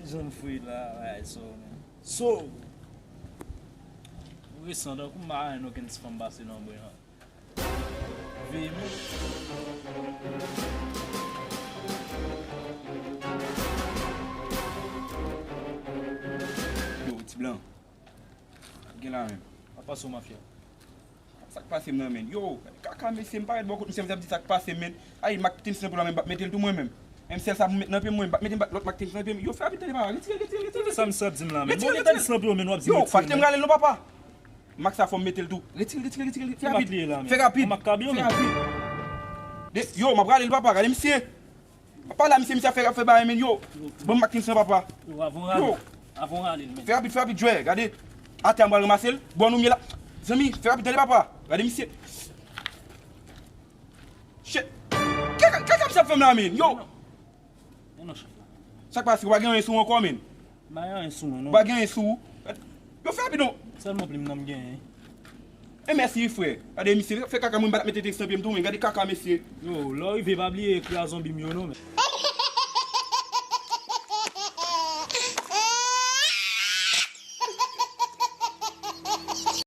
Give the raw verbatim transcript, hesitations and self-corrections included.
Zòn fri la, bagay so, men. So, ou resan tankou m pa jwenn okenn ti fanm pase nan bwen an. Veye mwen. Yo, ti blan. Gen la menm. Apa sou mafya? Sa k pase m nan, men? Yo, kaka mesye, m parèt bò kot misye, misye ap di sa k pase m, men. Ay, Marc Teams nan pou la, men, m p ap mete l tou mwen menm. Menm sèl sa pou m met nan pye m, mwen, m p ap mete m, lòt Marc Teams nan pye m. Yo, fè rapid, tande, papa. Retire, retire, retire, retire. Sa misye ap di m la, men. Bon, retire, retire. Misye ap di m nan pye w, men w ap di m retire. Yo, pa kite m rale l non, papa. Marc sa fò m mete l tou. Retire, retire, retire. Fè rapid. Fè rapid. Fè rapid. De, yo, m ap rale l, papa. Gade misye. Papa la, misye, misye ap fè, ap fè bagay, men, yo. Ban m Marc Teams nan, papa. Yo, avan w rale. Yo. Avan w rale l, men. Fè rapid, fè rapid, jwè. Gade. Atè a, m pral ranmase l. Bon, nou mye la. Zanmi, fè rapid, tande, papa. Gade misye. Shit. Kaka, kaka misye ap fè m la, men? Yo. Men non, chèf la. Sa k pase? Ou pa gen anyen sou ou ankò, men? M pa gen anyen sou mwen, non. Ou pa gen anyen sou ou? Yo, fè rapid, non. Sèlman plim nan m genyen. E mèsi, wi, frè. Gade, misye, fè kaka, mwen, m pa t ap mete tèks nan pye m tou, men gade kaka, mesye. Yo, lè w rive, pa bliye ekri a zonbi m yo, non, men.